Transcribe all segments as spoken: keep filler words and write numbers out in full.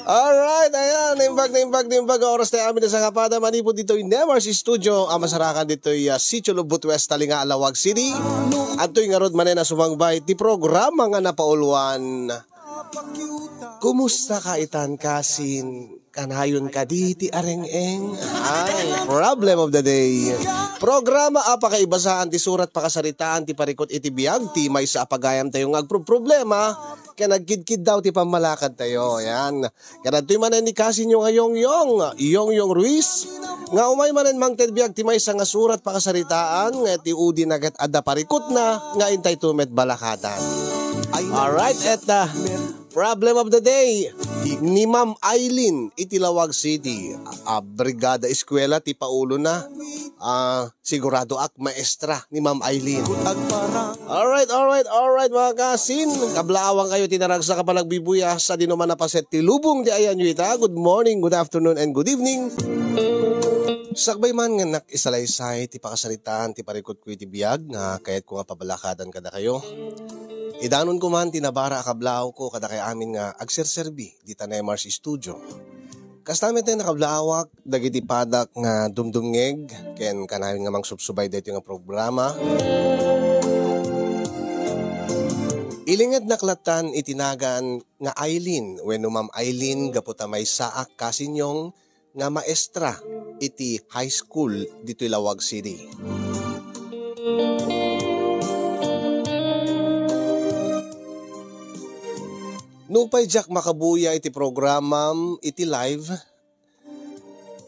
Alright, ayan, naimbag, naimbag, naimbag nga oras tayo amin sa kapada, manipod ditoy Nemar's Studio, ang masarakan ditoy, ah, Sitio Lubot West, Talinga, Laoag City. Adtoy ngarud manen a sumangbay ti programa nga napauluan. Kumusta ka itan, kasin? Kanayon kadi ti areng-eng? Ay, problem of the day. Programa a pakaibasaan ti surat pakasaritaan ti parikut iti biag ti maysa a pagayam tayo nga agproproblema ken agkidkiddaw ti pammalakad tayo. Yan. Kadagtoy manen ni kasinyo nga Yongyong, Yongyong Ruiz, nga umay manen mangted biag ti maysa nga surat pakasaritaan nga ti udi na ket adda parikutna nga intay to met balakadan. Alright, et, ah, problem of the day. Ni Ma'am Aileen iti Laoag City. A, brigada eskwela ti paulona. Ah, sigurado ak maestra ni Ma'am Aileen. Alright, alright, alright, mga kasin. Kablaawang kayo ti naragsak a panagbibuya sa dinuman a paset ti lubong ti ayanyo ita. Good morning, good afternoon, and good evening. Sakbay man nga nakisalaysay ti pakasaritaan ti parikutko iti biag nga kayatko nga pabalakadan kadakayo. Idanonko man ti nabara a kablaawko kadakay amin nga agserserbi dita Nemar's Studio. Kasta met nga nakablaawak dagiti padak nga dumdumngeg ken kanayon nga mangsubsubay daytoy nga programa. Ilingednak lattan iti nagan nga Aileen wenno Ma'am Aileen gapu ta maysaak kasinyong nga maestra iti high school ditoy Laoag City. Nupay diak makabuya iti programam iti live,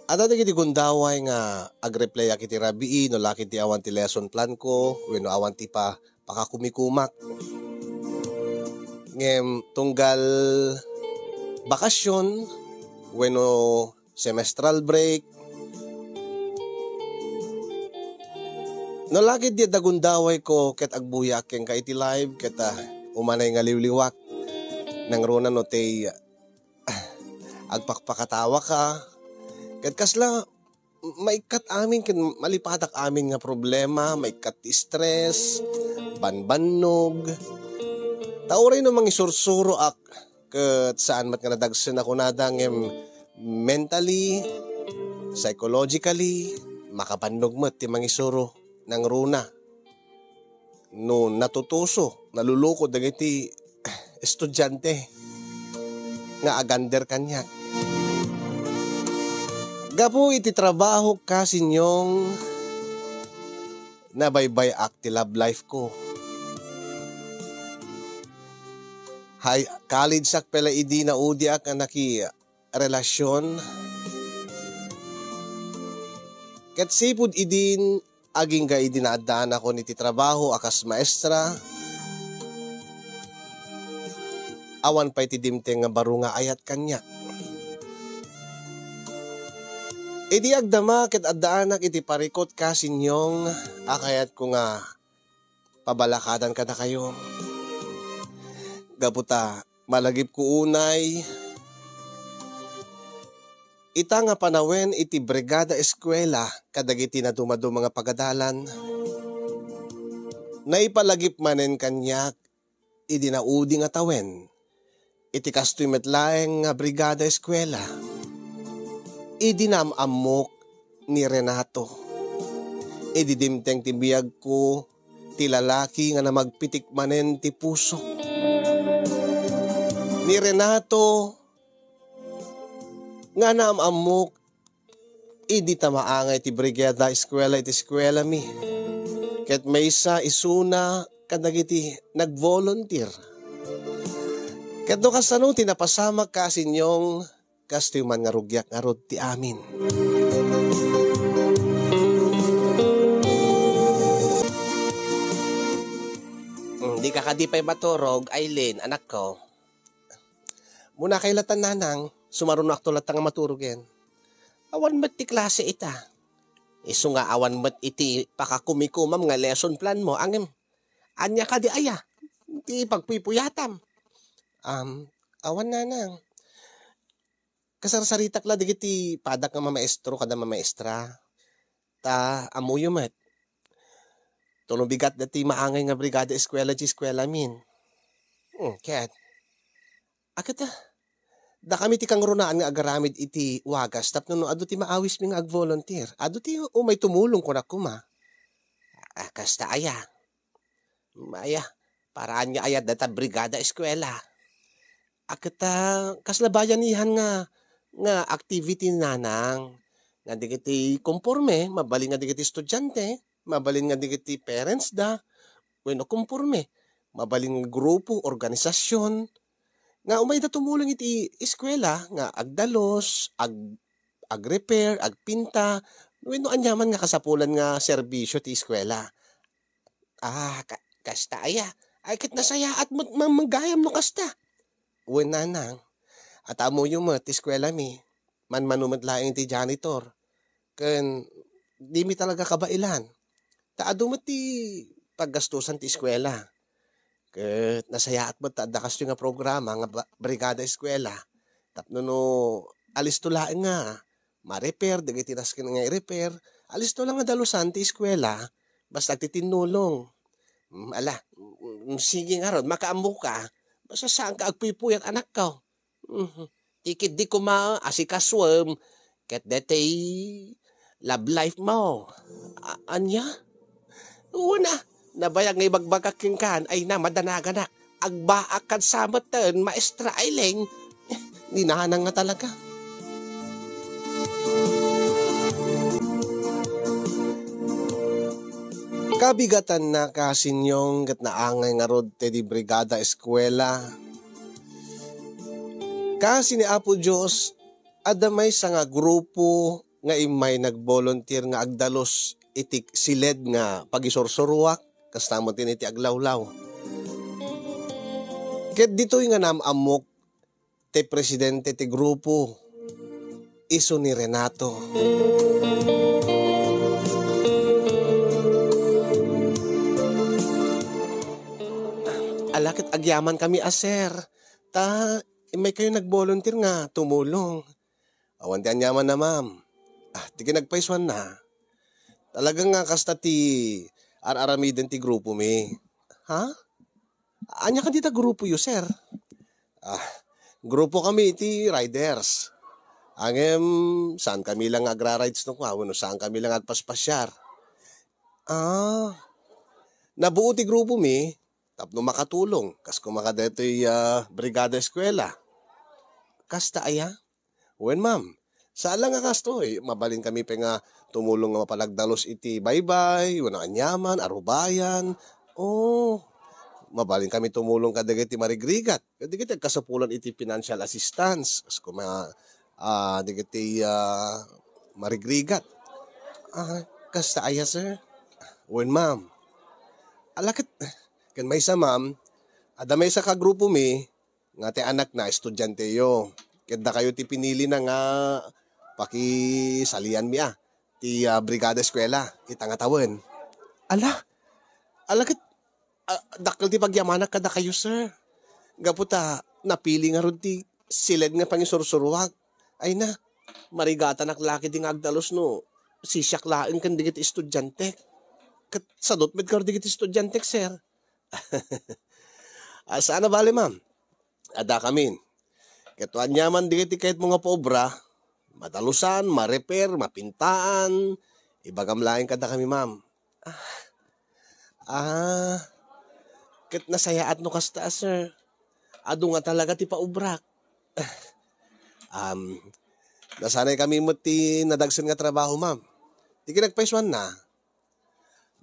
adda dagiti gundaway nga agreplayak iti rabii no la ket ti awan ti lesson planko wenno awan ti pa-, pakakumikumak. Ngem tunggal bakasyon wenno semestral break, no la ket di adda gundawayko ket agbuyaak kenka iti live ket, ah, umanay nga liwliwak. Nangruna no ti agpakpakatawaka. Ket kasla, maikkat amin ken malipatak amin nga problema, maikkat ti stress, banbannog. Ta uray no mangisursuroak, ket saan met nga nadagsen a kunada ngem mentally, psychologically, makabannog met ti mangisuro nangruna. No natutuso, naluluko dagiti estudiante nga agander kaniak. Gapu iti trabaho kasinyong nabaybay-ak ti love life ko. Hay, college-ak pay la idi naudiak a naki-, relasyon. Ket sipud idin, agingga idi naaddaanakon iti trabaho a kas maestra, awan pay ti dimteng nga baro nga ayat kaniak. Idi agdama ket addaanak iti parikut kasinyong a kayatko nga pabalakadan kadakayo. Gapu ta malagipko unay ita nga panawen iti Brigada Eskuela kadagiti nadumaduma nga pagadalan, naipalagip manen kaniak idi naudi nga tawen iti kastoy met laeng nga Brigada Eskuela. Idi naam-ammok ni Renato, idi dimteng ti biagko ti lalaki nga namagpitik manen ti pusok. Ni Renato nga naam-ammok idi ta maangay ti Brigada Eskuela iti eskuelami. Ket maysa isuna kadagiti nag-volunteer. Ket no kasano ti napasamak kasinyong, kastoy man nga rugiak ngarud ti amin. Hmm, di ka kadi pay maturog, Aileen, anakko. Muna kay latan, nanang, sumaruno akto latta nga maturogen. Awan met ti klase ita. Isu nga awan met iti pakakumikumam nga lesson plan mo, angem. Ania kadi aya? Ti pagpupuyatam. Um, awan, nanang. Kasarsaritak la dagiti padak nga mamaestro kada mamaestra. Ta ammoyo met. Tuno bigat dati maangay nga brigada eskuela ti eskuelamin. Hmm, ket. Aketa, Dakami ti kangrunaan nga agaramid iti wagas tapno no adu ti maawismi nga ag-volunteer, adu ti umay tumulong kunak koma. Ah, kasta aya? Aya, paraan nga ayat data brigada eskwela. A ket, ah, kasla bayanihan nga, nga activity nanang, nga dagiti komporme, mabalin nga dagiti estudiante, mabalin nga dagiti parents da, wenno komporme, mabalin nga grupo, organisasyon, nga umayda tumulong iti eskwela nga agdalus, ag-, agrepair, agpinta, wenno aniaman nga kasapulan nga serbisyo ti eskwela. Ah, ka-, kasta aya? Ay, ket nasayaat met mamagayam no kasta. Wen, nanang, atamoyo met ti eskwelami. Manmano met laeng ti janitor. Ken dimi talaga kabaelan. Ta adu met ti paggastusan ti eskwela. Ket nasayaat met ta adda kastoy nga programa nga ba-, Brigada Eskwela. Tapno no alisto laeng nga ma-repair dagiti nasken nga i-repair, alisto lang nga dalusan ti eskwela, basta agtitinnulong. Mm, ala, mm, sige ngarud, makaammoka. Basta saanka agpuypuyat, anakko. Mhm. Ti ketdi koma, asikasuem, ket daytoy love life mo. A-, ania? Wen a, nabayag nga ibagbagak kenka, ay na, madanaganak. Agbaak kad sa metten, Maestra Aileen. Ni nanang nga talaga. Kabigatanna, kasinyong, ket naangay ngarud ti di brigada eskwela. Kasi ni Apo Dios, adda maysa nga grupo nga immay nagboluntier nga agdalus iti siled nga pagisursuruak, kasta met iti aglawlaw. Ket ditoy nga naam-ammok ti presidente ti grupo, isu ni Renato. Ala ket agyamankami a, sir, ta immaykayo nagboluntier nga tumulong. Awan ti aniamanna, ma'am. Ah, ti kinagpaysuanna, talaga nga kasta ti ar-aramiden ti grupomi. Ha? Ania kadi ta grupoyo, sir? Ah, grupokami iti riders. Ngem, saankami lang nga agra-rides no kua, wenno saankami lang agpaspasiar. Ah, nabuo ti grupomi tapno makatulong, kas koma kadaytoy, ah, Brigada Eskwela. Kasta aya? Wen, ma'am. Saan lang nga kastoy, mabalinkami pay nga tumulong nga mapalagdalus iti baybay, wenno aniaman, arubayan. O, mabalinkami tumulong kadagiti marigrigat, kadagiti agkasapulan iti financial assistance, kas koma, ah, dagiti, ah, marigrigat. Ah, kasta aya, sir? Wen, ma'am. Ala ket, ken maysa, ma'am, adda maysa ka grupomi, nga ti anakna estudianteyo. Ket dakayo ti pinilina nga pakisalianmi a ti, ah, Brigada Eskwela ita nga tawen. Ala, ala ket, ah, dakkel ti pagyamanak kadakayo, sir. Gapu ta napili ngarud ti siled nga pangisursuruak. Ay na, marigatanak la ketdi nga agdalus no sisiak laeng ken dagiti estudiantek. Ket sadut met ngarud dagiti estudiantek, sir. Ah, saan a bale, ma'am? Adda kamin. Ket no aniaman dagiti kayatmo nga paobra, madalusan, ma-repair, mapintaan, ibagam laeng kadakami, ma'am. Ah. Ah. Ket nasayaat no kasta, sir. Adu nga talaga ti paobrak. Um, nasanaykami met ti nadagsen nga trabaho, ma'am. Ti kinagpaysuanna,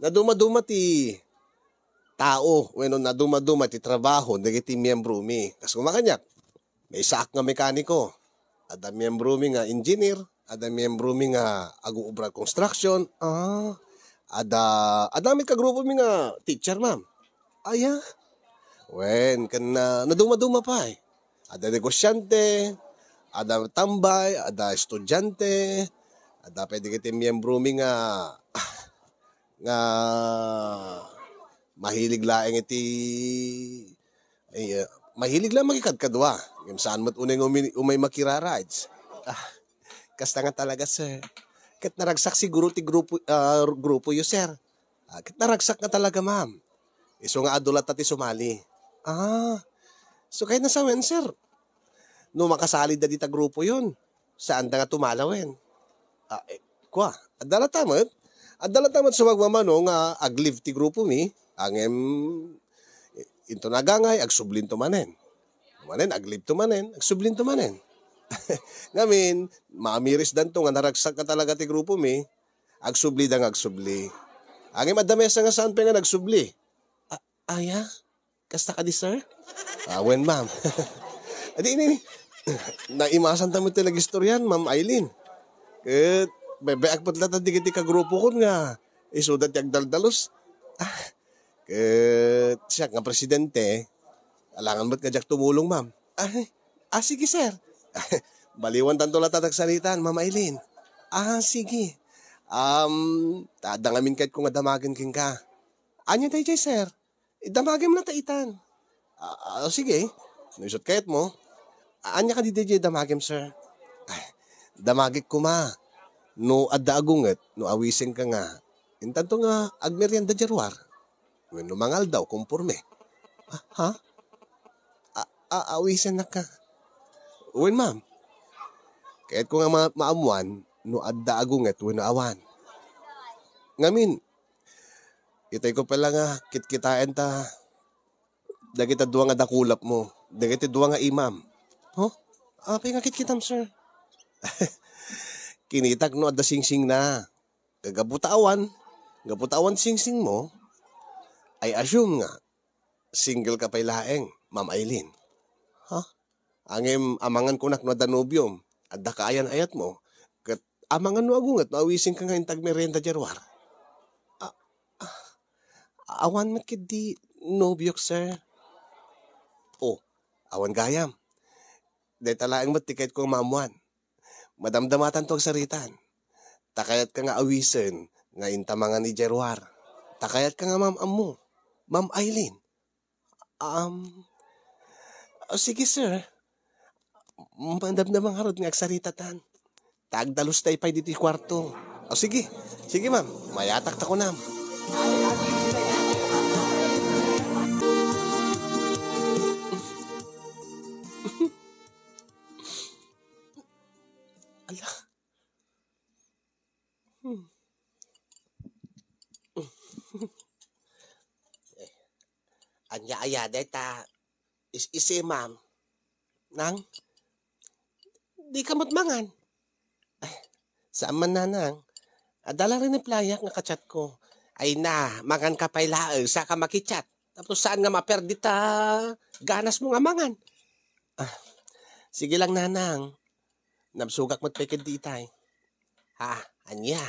nadumaduma ti tao wenno nadumaduma ti trabaho dagiti miembromi. Kas koma kaniak, maysaak nga mekaniko, adda miembromi nga engineer, adda miembromi nga aguubra construction. Ah, adda, adda met ka grupomi nga teacher, ma'am. Aya? Wen, ken, ah, nadumaduma pay. Adda negosyante, adda tambay, adda estudiante, adda pay dagiti miembromi nga, nga mahilig laeng iti, ay, ah, mahilig laeng makikadkadua. Ngem saan met unay nga umi-, umay makira-rides. Ah, kasta nga talaga, sir. Ket naragsak siguro ti grupo, ah, grupoyo, sir. Ah, ket naragsak nga talaga, ma'am. Isu nga adu latta ti sumali. Ah, so kayatna sawen, sir? no makasalida dita grupoyon, saanda nga tumalawen. Ah, eh, kua, adda latta met. Adda latta met sumagmamano nga ag-leave ti grupomi, ngem, eh, inton agangay, agsublinto manen. Manen, ag-leave to manen, agsublinto manen. Ngamin, mamirisdanto nga naragsak nga talaga ti grupomi, agsublida nga agsubli. Ngem adda maysa nga saan pay nga nagsubli. A-, aya? Kasta kadi, sir? Ah, wen, ma'am. Adi, ini, ini. Naimasan ta met ti nagistorian, Ma'am Aileen. Ket, bebe-, agpet latta digiti kagrupokon nga isuda ti agdaldalus. Ah, ket siak nga presidente, alangan met nga diak tumulong, ma'am. Ah, ah, sige, sir. Baliwan tanto latta ti agsaritaan, Ma'am Aileen. Ah, sige. Um, ta-, adda ngamin kayatko nga damagen kenka. Ania daydiay, sir? Idamagem latta itan. Ah, ah, sige. No isut' kayatmo. A-, ania kadi daydiay damagem, sir? Ay, damagek koma. No adda agunget, no awisenka nga, intanto nga agmerienda diay ruar. Wenno mangaldaw, komporme. Ah, ha? A-, a-, awisennaka. Wen, ma'am. Kayatko nga ma-, maammuan no adda agunget wenno awan. Ngamin, itayko pay la nga kitkitaenta dagiti dua nga dakulapmo, dagiti dua nga imam. Huh? Apay nga kitkitam, sir? Kinitak no adda singsingna. Gapu ta awan, gapu ta awan singsingmo, I assume nga single ka pay laeng, Ma'am Aileen. Ha? Ngem amangan kunak no adda nobiom, adda kaayan-ayatmo, ket amangan no agunget no awisenka nga inta agmerienda diay ruar. A-, a-, awan met ketdi nobiok, sir. Oh, awan gayam. Dayta laeng met ti kayatko nga maammuan. Madamdamatanto agsaritaan. Ta kayatka nga awisen nga inta mangan idiay ruar. Ta kayatka nga maam-ammo, Ma'am Aileen. Um, o, sige, sir. Madamdama ngarud nga agsaritatan. Ta agdalus tay pay ditoy kuarto. O, sige. Sige, ma'am. Mayatak ta kunam. Ala. Hmm. Ania aya dayta is-isimam? Nang, dika met mangan? Ay, saan man, nanang. Adda la rin ni Playak nga ka-chat ko. Ay na, mangan ka pay laeng, saka maki-chat. Tapos saan nga maperdi ta ganas mo nga mangan? Ah, sige lang, nanang. Nabsogak met pay ketdi itay. Ha, ania?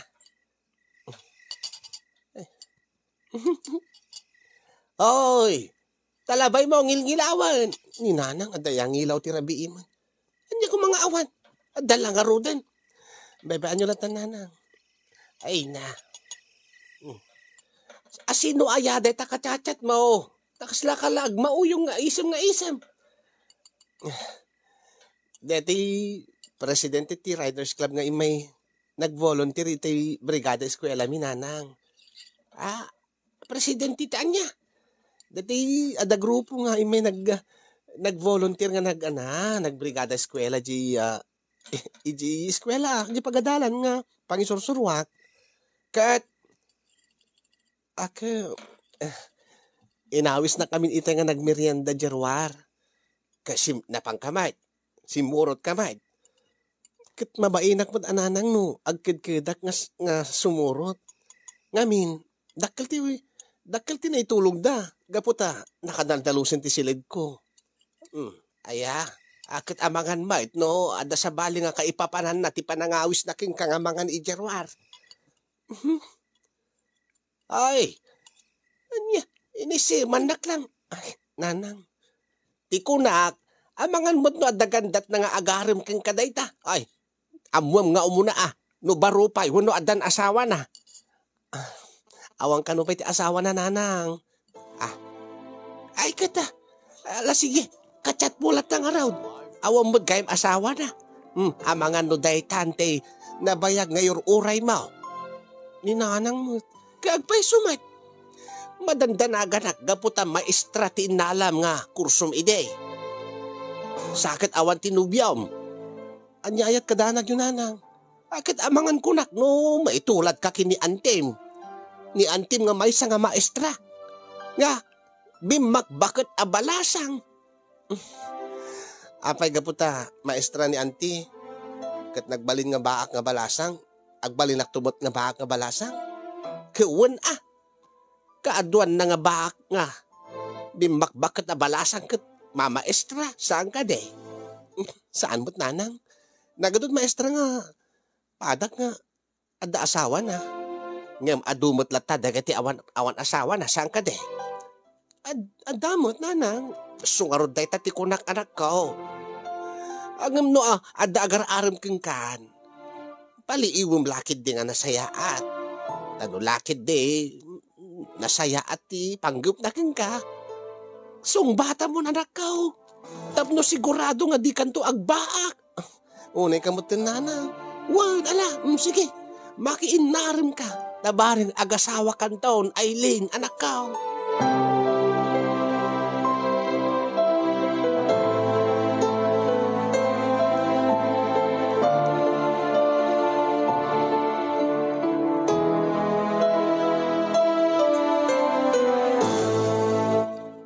Oy, talabay mo, ngilngilawen. Ni nanang, adda ya ngilaw ti rabii man. Ania ko nga awan? Adda la ngaruden. Bebe-, ania latta, nanang? Ay na. Hmm. Asino aya dayta ka-chat-chat mo? Ta kasla ka la agmauyong nga isem nga isem. Deti presidente ti Riders Club nga immay nag-volunteer iti brigada eskuela mi, nanang. Ah, presidente ti ania? Deti adda grupo nga immay nag-, nag-volunteer nga nag-, ana, nagbrigada eskuela di, ah, iti eskuela, di pagadalan nga pangisursuruak. Ket, ake, eh, inawisnak amin ita nga nagmerienda di ruar. Ket sim-, napanka met, simmurot ka met. Ket mabainak met a nanang no agkedkedak nga s-, nga sumurot. Ngamin, dakkel ti, dakkel ti naitulongda, gapu ta nakadaldalusen ti siledko. Hmm, aya, a ket amangan met no adda sabali nga kaipapananna ti panangawisna kenka nga mangan idiay ruar. Ay, ania, inisimannak lang. Ay, nanang. Ti kunak, amangan met no adda gandatna nga agarem kenka dayta. Ay, ammuem nga umuna a, no baro pay, wenno addan asawana. Ah, awan kano pay ti asawana, nanang. Ah, ay, kata. Ala, sige, ka-chat mo latta ngarud. Awan met gayam asawana. Hmm, amangan no daytan ti nabayag nga ur-uraymo. Ni nanang met. Kay agpayso met. Madandanaganak gapu ta maestra ti innalam nga kursom idi. Sa ket awan ti nobiom. Ania ayat kada nagyo, nanang? A ket amangan kunak no maituladka ken ni antim. Ni antim nga maysa nga maestra. Nga, bimmakbaket a balasang. Apay gapu ta maestra ni anti, ket nagbalin nga baak nga balasang, agbalinak to met nga baak nga balasang? Ket wen a, kaaduanna nga baak nga bimmakbaket a balasang ket mamaestra, saan kadi? Saan met, nanang? Nagadu ti maestra nga padak nga adda asawana. Ngem adu met latta dagiti awan, awan asawana, saan kadi? Ad-, adda met, nanang. Isu ngarud dayta ti kunak, anakko. Ngem no, a, adda agar-arem kenkan, paliiwem la ketdi nga nasayaat. Ta no la ketdi nasayaat ti panggepna kenka, sungbatamon, anakko. Tapno sigurado nga dikanto agbaak. Unay ka met, nanang. Wen, ala, mm, sige. Makiinnaremka. Ta bareng agasawakanton, Aileen, anakko.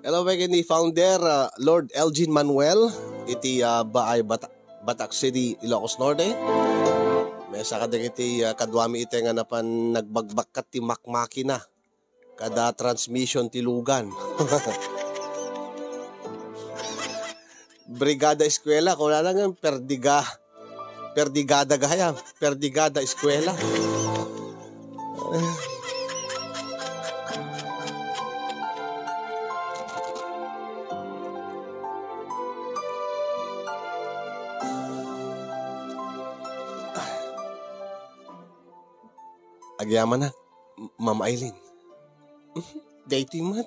Hello, again, ni founder, uh, Lord Elgin Manuel, iti, uh, Baay Bata-, Batac City, Ilocos Norte. Maysa kadagiti, ah, kaduami iti nga napan nagbagbakkat ti makmakina kada transmission ti lugan. Brigada Eskwela, kunana nga perdiga-, perdigada gayam, perdigada eskwela. Agyamanak, M-, Ma'am Aileen. Daytoy met.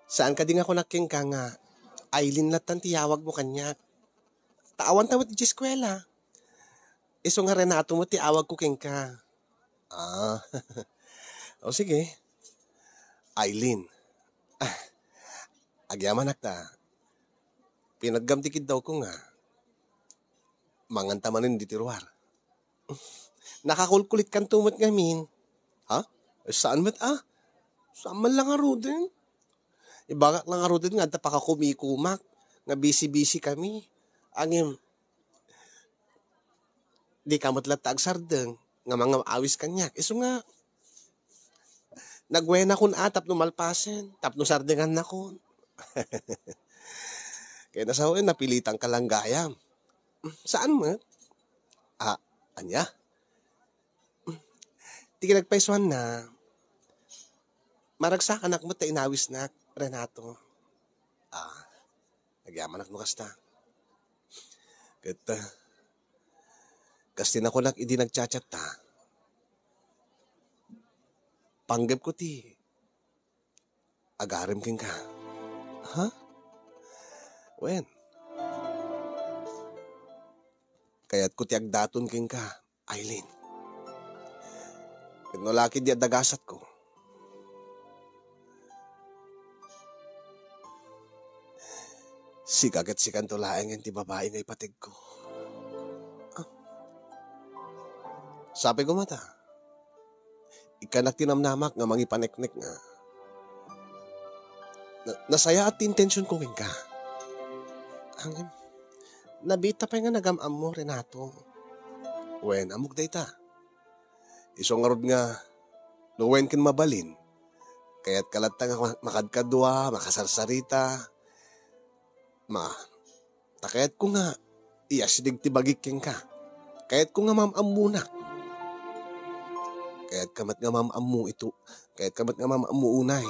Saan kadi nga kunak kenka nga Aileen lattan ti yawagmo kaniak? Ta awan ta met idiay eskwela. Isu nga Renato met ti awagko kenka. Ah. O sige. Aileen. Ah, agyamanak ta. Pinagam ti kiddawko nga manganta manen ditoy ruar. Nakakulkulitkanto met ngamin. Ha? Eh, saan met a? Saan man la ngaruden? Ibagak la ngaruden nga adda pakakumikumak nga bisi-bisi kami. Ngem, dika met latta agsardeng nga mangam-awis kaniak. Isu nga, nagwenakon a tapno malpasen, tapno sardengannakon. Ket sawen, napilitanka lang gayam. Saan met? Ah, ania? Ti kinagpaysuanna, maragsakanak met ta inawisnak, Renato. Ah, agyamanak no kasta. Ket, ah, kas ti nakunak idi nagchat-chatta, panggepko ti agarem kenka. Ha? Wen, kayatko ti agdaton kenka, Aileen. Ket no la ketdi adda gasatko, sika ket sikanto laengen ti babai nga ipategko. Ah. Sapay koma ta, ikkanak ti namnamak nga mangipaneknek nga na-, nasayaat ti intentionko kenka. Ngem, nabiit ta pay nga nagam-ammo, Renato. Wen, ammok dayta. Isu ngarud nga, no wen ken mabalin, kayatka latta nga ma-, makadkadua, makasarsarita. Ma, ta kayatko nga iasideg ti bagik kenka. Kayatko nga maam-ammonak. Kayatka met nga maam-ammo ito. Kayatka met nga maam-ammo unay.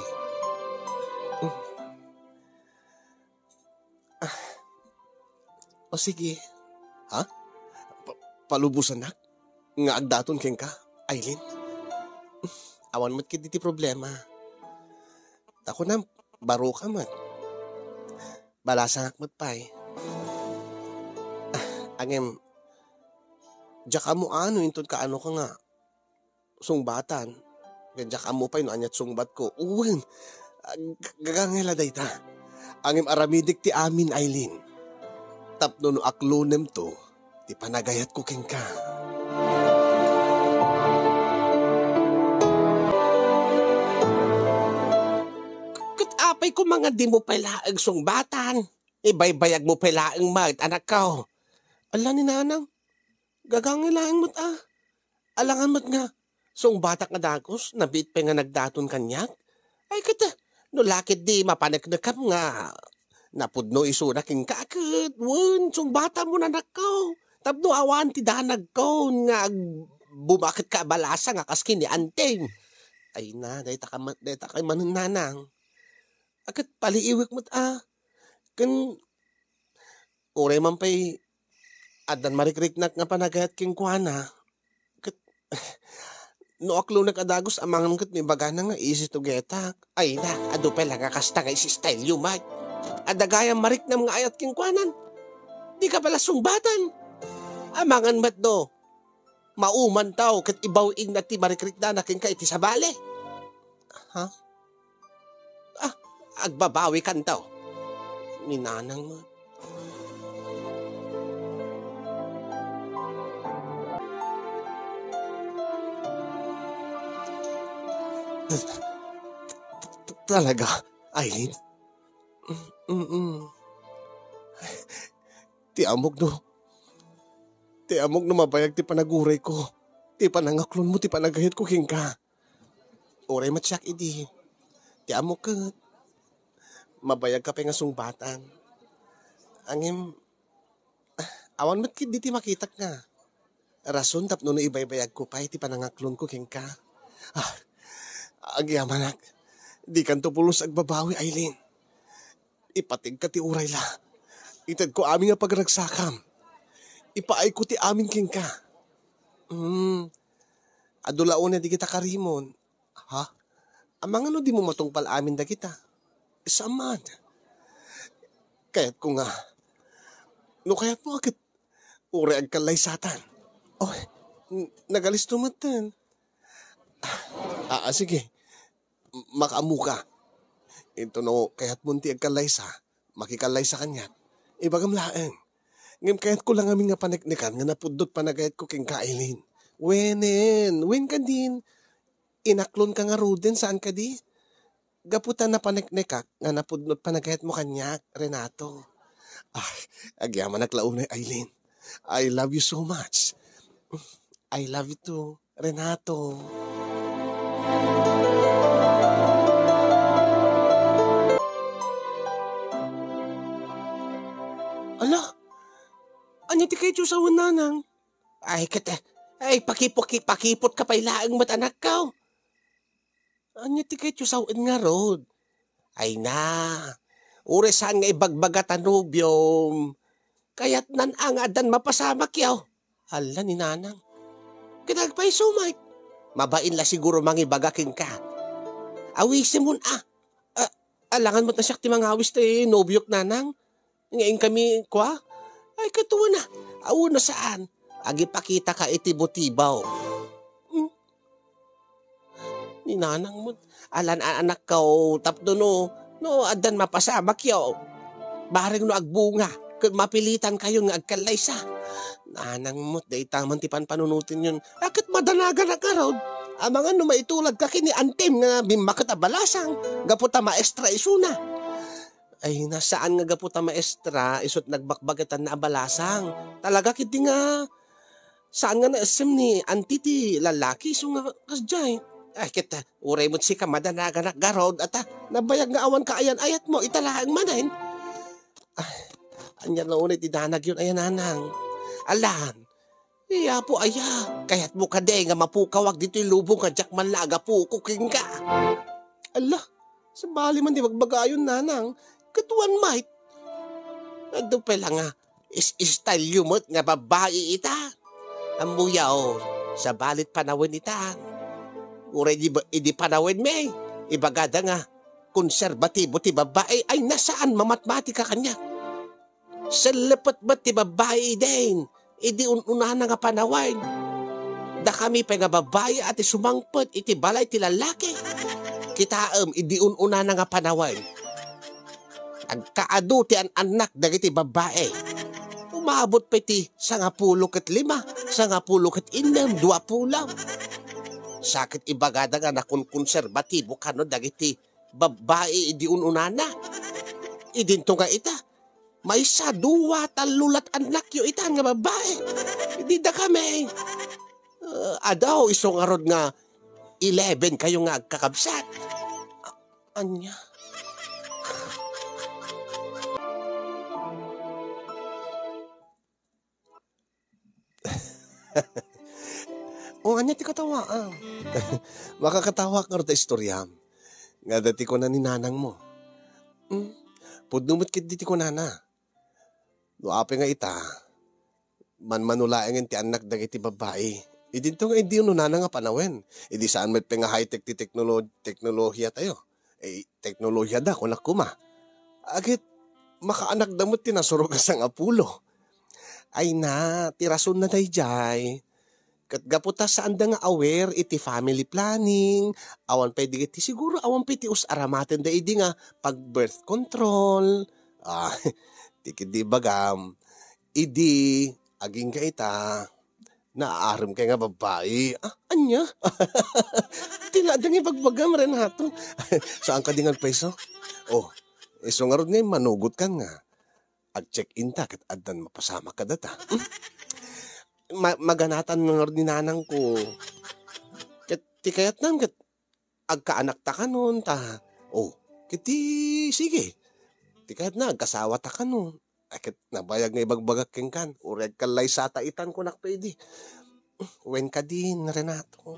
Ah. O sige. Ha? Pa-, palubosanak nga agdaton kenka, Aileen? Awan met ketdi ti problema. Ta kunam, baro ka met. Balasangak met pay. Ah, ngem, diak ammo a no inton kaanoka nga sungbatan. Ket diak ammo pay no aniat sungbatko. Wen, ah, g-, gagangay la dayta. Ngem aramidek ti amin, Aileen. Tapno no aklonemto ti panagayatko kenka. Ket apay koma nga dimo pay laeng sungbatan? Ibaybayagmo pay laeng met, anakko. Ala ni Nanang, gagangay laeng met a. Alangan met nga sungbatak a dagus, nabiit pay nga nagdaton kaniak. Ay, ket, no la ketdi mapaneknekam nga napudno isuna kenka ket, wen, sungbatamon, anakko. Tapno awan ti danagko nga ag-, bumaketka a balasang a kas ken ni antim. Ay na, dayta ka ma-, dayta kay manen, Nanang. A, ket paliiwek met a. Ken uray man pay addan marikriknak nga panagayat kenkuana, ket no aklonek a dagus amangan ket no ibagana nga easy to get-ak. Ay na, adu pay la nga kasta nga isi-style-yo met. Adda gayam mariknam nga ayat kenkuanan. Dika pay la sungbatan. Amangan met no maumantaw ket ibaw-ingna ti marikriknana kenka iti sabali. Ha? Ah, agbabawikanto. Ni Nanang met. Talaga, Aileen? Mm-mm. Ti ammok no, ti ammok no mabayag ti panagurayko, ti panangaklonmo ti panagayatko kenka. Uray met siak idi. Ti ammok ket, mabayagka pay nga sungbatan. Ngem, awan met ketdi ti makitak nga rason tapno no ibaybayagko pay ti panangaklonko kenka. Ah, agyamanak, dikanto pulos agbabawi, Aileen. Ipategka ti uray la. Itedko amin nga pagragsakam. Ipaayko ti amin kenka. Hmm. Adu la unay dagita karimon. Ha? Amangan no dimo matungpal amin dagita? Saan man. Kayatko nga. No kayatmo a ket uray agkallaysatan. Oh, n-, nagalisto metten. Ah, ah, sige. M-, makaammoka. Intono kayatmon ti agkallaysa, makikallaysa kaniak. Ibagam laeng. Ngem kayatko la ngamin nga paneknekan nga napudno ti panagayatko kenka, Aileen. Wenen, wen kadin, inaklonka ngaruden, saan kadi? Gapu ta napaneknekak nga napudno ti panagayatmo kaniak, Renato. Ah, agyamanak la unay, Aileen. I love you so much. I love you too, Renato. Ala, ania ti kayatyo sawen, Nanang? Ay, ket, ay, pakipuki-, pakiputka pay laeng met, anakko. Ania ti kayatyo sawen ngarud? Ay na, uray saan nga ibagbaga ta nobiom. Kayatnan a nga addan mapasamakyo. Alla ni Nanang. Ket agpayso met. Mabain la siguro mangibaga kenka. Awisemon a. A-, alangan met a siak ti mangawis ti nobiok, Nanang. Nga inkami, kua? Ay, katuana. Awan a saan. Agipakitaka iti butibaw. Hmm. Ni Nanang met, alan a anakko, tapno no, no, addan mapasamakyo. Bareng no agbunga, ket mapilitankayon nga agkallaysa. Nanang met, dayta man ti panpanunotenyon. A, ket madanaganak ngarud. Amangan no maituladka ken ni antim nga bimmaket a balasang, gapu ta maestra isuna. Ay, na, saan nga gapu ta maestra, isu ti nagbakbagetanna a balasang. Talaga ketdi nga, saan nga naessem ni anti ti lalaki, isu nga kasdiay. Ay, ket, uray met sika madanaganak garud, ata, nabayag nga awan kaayan-ayatmo, ita laeng manen. Ay, ania la unay ti danagyon aya, Nanang? Alan, Ay, Apo, aya, kayatmo kadi nga mapukawak ditoy lubong nga diak man la agapuko kenka? Ala, sabali man ti bagbagayon, Nanang. Katuan met. Adu pay la nga, is-style-yo met nga babbai ita. Ammoyo, sabali ti panawen ita. Uray di ba, idi panawenmi, ibagada nga, konserbatibo ti babbai, ay na saan mamatmatika kaniak. Sellepet met ti babbai idin, idi un-unana nga panawen. Dakami pay nga babbai a ti sumangpet iti balay ti lalaki. Kitaem, idi un-unana nga panawen. Agkaadu ti an-annak dagiti babbai. Maabot pay ti sangapulo ket lima, sangapulo ket innem, duapulo. Sakit ibagada nga nakunkonserbatibo kano dagiti babbai idi un-unana. Idinto nga ita, maysa, dua, tallo lat annakyo itan nga babbai. Idi dakami, ah, adaw isu ngarud nga eleven kayo nga agkakabsat. A-, ania? O, ania ti katawaam? Makakatawak ngarud ta istoriam. Nga dati kuna ni nanangmo. Hmm? Pudno met ketdi ti kunana. No apay nga ita, manmano laengen ti annak dagiti babbai. Idinto nga idi ununana nga panawen. Idi saan met pay nga high-tech ti teknolo-, teknolohia tayo. Eh, teknolohia da, kunak kuma. Agit, makaanakda met ti nasurok a sangapulo. Ay na, ti rasonna daydiay. Ket gapu ta saanda nga aware iti family planning, awan pay dagiti, siguro awan pay ti us-aramatenda idi nga pag-birth control. Ah, ti ketdi ibagam, idi agingga ita, naaram kay nga babbai. Ah, ania? Ti la adda nga ibagbagam, Renato. Saan ka di nga agpayso? Oh, isu ngarud nga immanugot kan nga. Ag-check-in ta ket addan mapasamak kadata. Hmm? Ma-, maganatan ngarud ni nanangko. Ket ti kayatnan ket agkaanak ta kanon ta. Oh, ket ti, sige. Ti kayatna, agkasawa ta kanon. Ay, ket nabayag nga ibagbagak kenkan. Uray agkallaysata itan kunak pay idi. Wen kadin, Renato.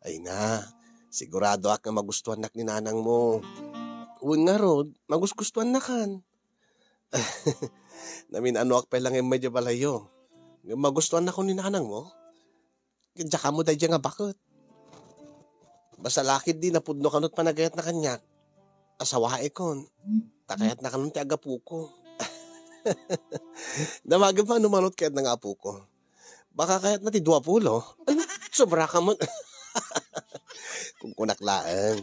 Ay na, siguradoak nga magustuannak ni nanangmo. Wen ngarud, magusgustuannakan. Namin-anoak pay la nga immay diay balayyo. Ngem magustuannakon ni nanangmo? Ket diak ammo daydiay nga baket. Basta laketdi napudno kano ti panagayatna kaniak. Asawaikon. Ta kayatna kanon ti agapoko. Damagem no mano ti kayatna nga apoko. Baka kayatna ti duapulo. Ay, sobra ka met. Kunkunak laeng.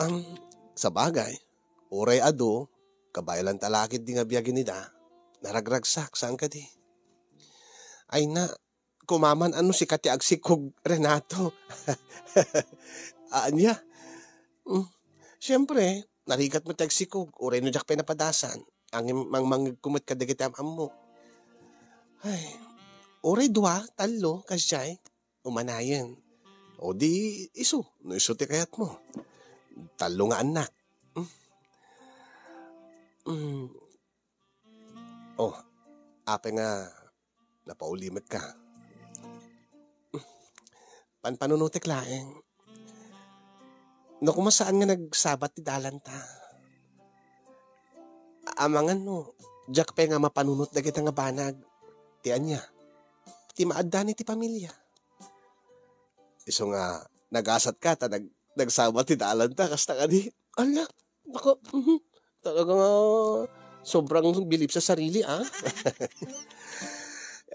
Ang, sabagay, uray adu, kabaelan ta laketdi nga biagen ida, naragragsak, saan kadi? Ay na, kumaman ano sika ti agsikog, Renato. Ania? Mm, siempre, narigat met ti agsikog, uray no diak pay napadasan. Ang mangmangegko met kadagiti am-ammo. Ay, uray dua, tallo, kasdiay. Umanayen. O di isu, no isu ti kayatmo. Tallo nga annak. Mm. Mm. Oh, apay nga napauli met ka. Panpanunotek laeng. No koma saan nga nagsabat ti dalanta. Amangan no, diak pay nga mapanunot dagita nga banag. Ti ania? Ti maaddaan iti pamilia. Isu nga, nagasat ka, ta nag-, nagsabat ti dalanta, kasta kadi. Ala, baka, mhm. Talaga nga, sobrang bilib sa sarili, ah.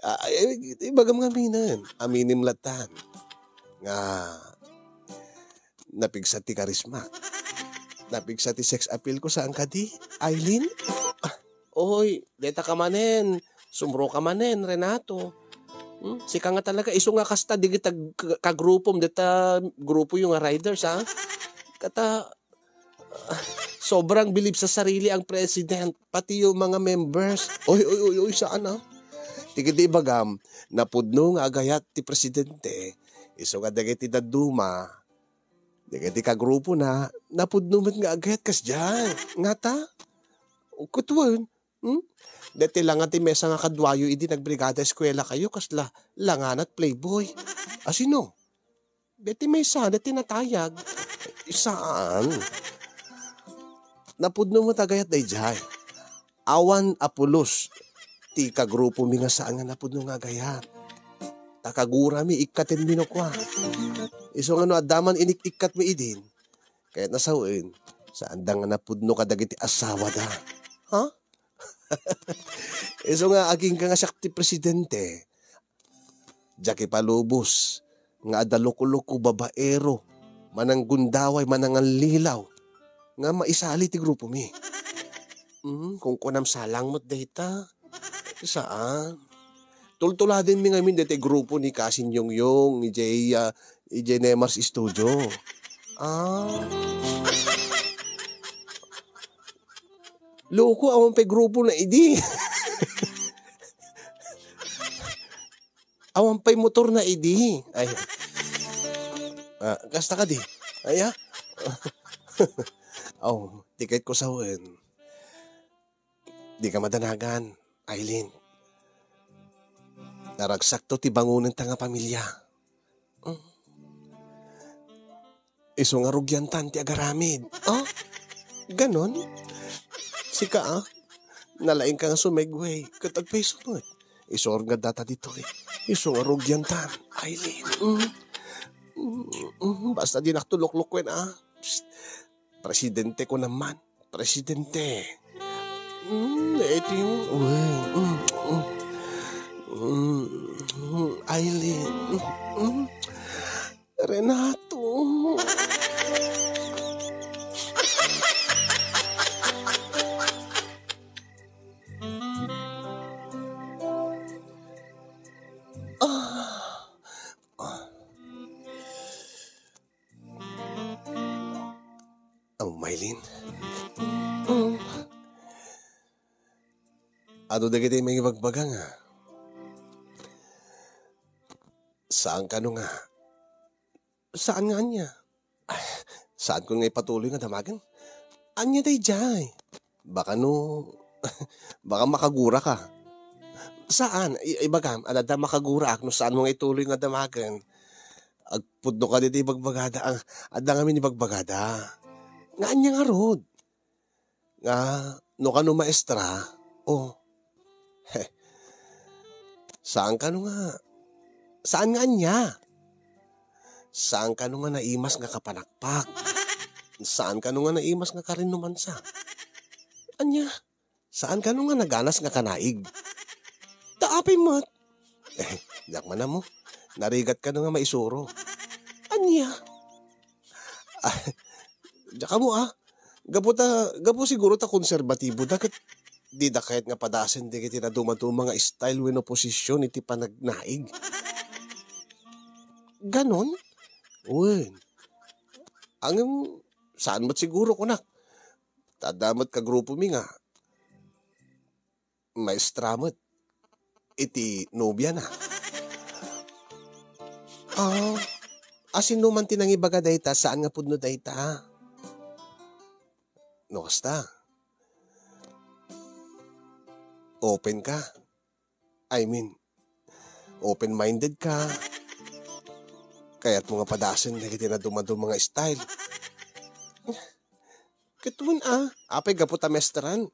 Ah, ay, ay, ibagam nga aminen. Aminem latan. Nga, napigsa ti karisma. Napigsa ti sex appeal ko, saan kadi, Eileen? Ah, oy, deta ka manen. Sumro ka manen, Renato. Hmm? Sika nga talaga, isu nga kasta, digita ka-, kagrupom, deta grupo yung nga riders, ha? Kata, sobrang bilib sa sarili ang president, pati yung mga members. Oy, oy, oy, oy, saan, ah? Ti ketdi ibagam, napudno nga agayat ti presidente, isu nga dagiti dadduma, dagiti kagrupona, napudno met nga agayat kasdiay. Ngata? Ukutwen, hmm? Deti langa ti maysa nga kaduayo idi nagbrigada eskwela kayo, kasla langanat playboy. Asino? Deti maysa, deti natayag. Saan? Napudno met agayat daydiay. Awan a pulos ti kagrupomi nga saan nga napudno nga agayat. Ta kagurami, ikkatenmi no kua. Isu nga no adda man inik-ikkatmi idin, kayatna sawen, saanda nga napudno kadagiti asawada. Ha? Isu nga agingga nga siak ti presidente. Diak ipalubos nga adda loko-loko, babaero, mananggundaway, manangallilaw nga maisali ti grupomi. Mm, kunkunam salang met dayta. Saan? Tultuladenmi ngamin daytoy grupo ni Kasin Yongyong, idiay, ah, idiay Nemar's studio. Ah. Loko, awan pay grupo na idi. Awan pay motor na idi. Ay. Ah, kasta kadi. Ay, ah. Oh, di kayatko sawen. Dika madanagan, Aileen. Naragsakto ti bangonenta nga pamilya. Mm. Isu nga rugiantan ti agaramid. Oh? Ganon? Sika, ah? Nalaingka nga sumegway. Ket agpayso met. Isu nga data ditoy. Isu nga rugiantan, Aileen. Mm. Mm, mm, basta dinak to luklukuen, ah. Psst. Presidente ko naman. Presidente. Mm, ito yung, mm, mm, mm, mm, Aileen. Mm, mm. Renato. Ah. Ah. Ammom, Aileen. Mm. Adu dagiti mangibagbaga nga, saan kano nga, saan nga ania? Ay, saan ko nga ipatuloy nga damagen? Ania daydiay? Baka no, baka makagura ka. Saan? I-, ibagam, adda makagura ak no saan mo nga ituloy nga damagen. Agpudno ka ditoy ibagbagada. Ah, adda ngamin ibagbagada. Nga ania ngarud? Nga, no kano maestra, oh. Saan kano nga, saan nga ania? Saan kano nga naimas nga kapanakpak? Saan kano nga naimas nga karinumansa? Ania? Saan kano nga naganas nga kanaig? Ta apay met? Eh, diak man ammo. Narigat kano nga maisuro. Ania? Ah, diak ammo, ah. Gapu ta, gapu siguro ta konserbatibo da ket dida kayat nga padasen dagiti nadumaduma nga style wenno posisyon iti panagnaig. Ganon? Wen. Ngem, saan met siguro kunak. Ta adda met kagrupomi nga maestra met iti nobiana. Ah, a, sino man ti nangibaga dayta, saan nga pudno dayta? No kasta, open ka. I mean, open-minded ka. Kayatmo nga padasen dagiti nadumaduma nga style. Ket wen a, apay gapu ta maestran?